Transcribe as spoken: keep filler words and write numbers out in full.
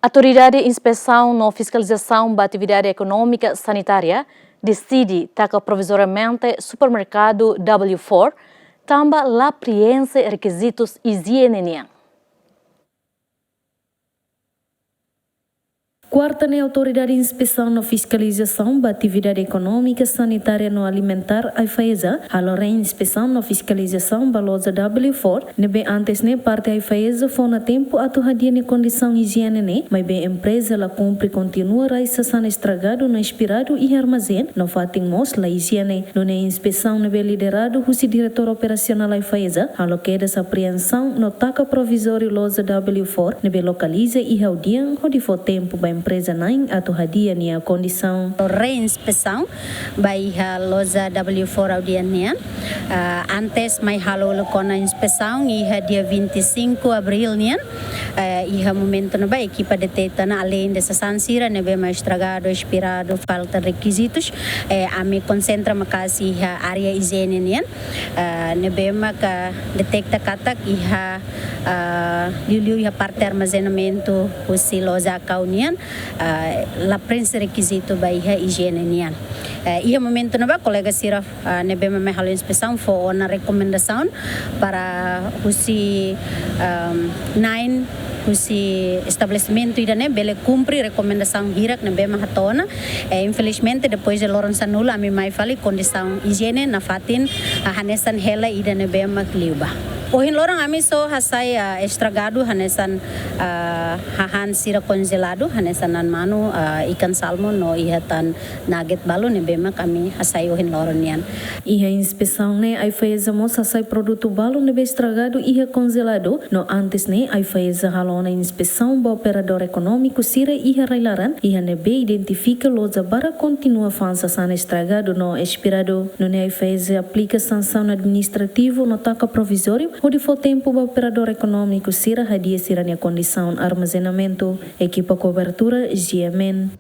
Autoridade Inspesaun no Fiskalizasaun ba Atividade Ekonómika Sanitária deside taka provizoriamente supermerkadu W four tanba la prienxe rekizitus ijiene nian. Kuarta ne'e, Autoridade Inspesaun no Fiskalizasaun ba Atividade Ekonómika, Sanitária no Alimentár, AIFAESA, halo reinspesaun no fiskalizasaun ba loja W four, ne'ebé antes ne'e parte AIFAESA fó ona tempu atu hadi'a nia kondisaun ijiene ne'e, maibé empreza la kumpre, kontinua rai sasán estragadu no espiradu iha armazén, no fatin mós la ijiene. Nune'e inspesaun ne'ebé lideradu husi Diretór Operasionál AIFAESA halo kedas apreensaun no taka provizóriu loja W four ne'ebé lokaliza iha Audian, hodi fó tempu ba empreza na'in atu hadi'a nia kondisaun. Reinspesaun ba iha loja W four Audian nian. Ah, antes mai halo uluk ona inspesaun iha dia vinte e cinco Abril nian. Eh, iha momentu ne'ebá ekipa deteta ona, além de sasán sira ne'ebé mak estragadu, espiradu, falta rekizitus, eh, ami konsentra maka'as iha área ijiene nian, eh, ne'ebé mak deteta katak iha, eh, liuliu iha parte armazenamentu husi loja Akau nian, eh, la prienxe rekizitu ba iha ijiene nian. Eh, iha momentu ne'ebá kolega sira, ah, ne'ebé mak mai halo inspesaun fó ona rekomendasaun para husi, ehm, na'in husi estabelesimentu ida-ne'e bele kumpre rekomendasaun hirak ne'ebé mak hato'o ona. Eh, infelizmente, depois de loron sanulu, ami mai fali kondisaun ijiene nafatin, ah, hanesan hela ida ne'ebé mak liubá. Ohin loron ami só hasai, ah, estragadu hanesan, ah, hahán sira konjeladu, hanesan na'an manu, ah, ikan salmon no iha tan nugget balu ne'ebé mak ami hasai ohin loron nian. Iha inspesaun ne'e, AIFAESA mós hasai produtu balu ne'ebé estragadu iha konjeladu, no antes ne'e AIFAESA halo ona inspesaun ba operadór ekonómiku sira iha rai-laran, iha ne'ebé identifika loja barak kontinua fa'an sasán estragadu no espiradu. Nune'e AIFAESA aplika sansaun administrativu no taka provizóriu, hodi fó tempu ba operadór ekonómiku sira hadi'a sira-nia kondisaun armazenamentu. Ekipa kobertura, G M N.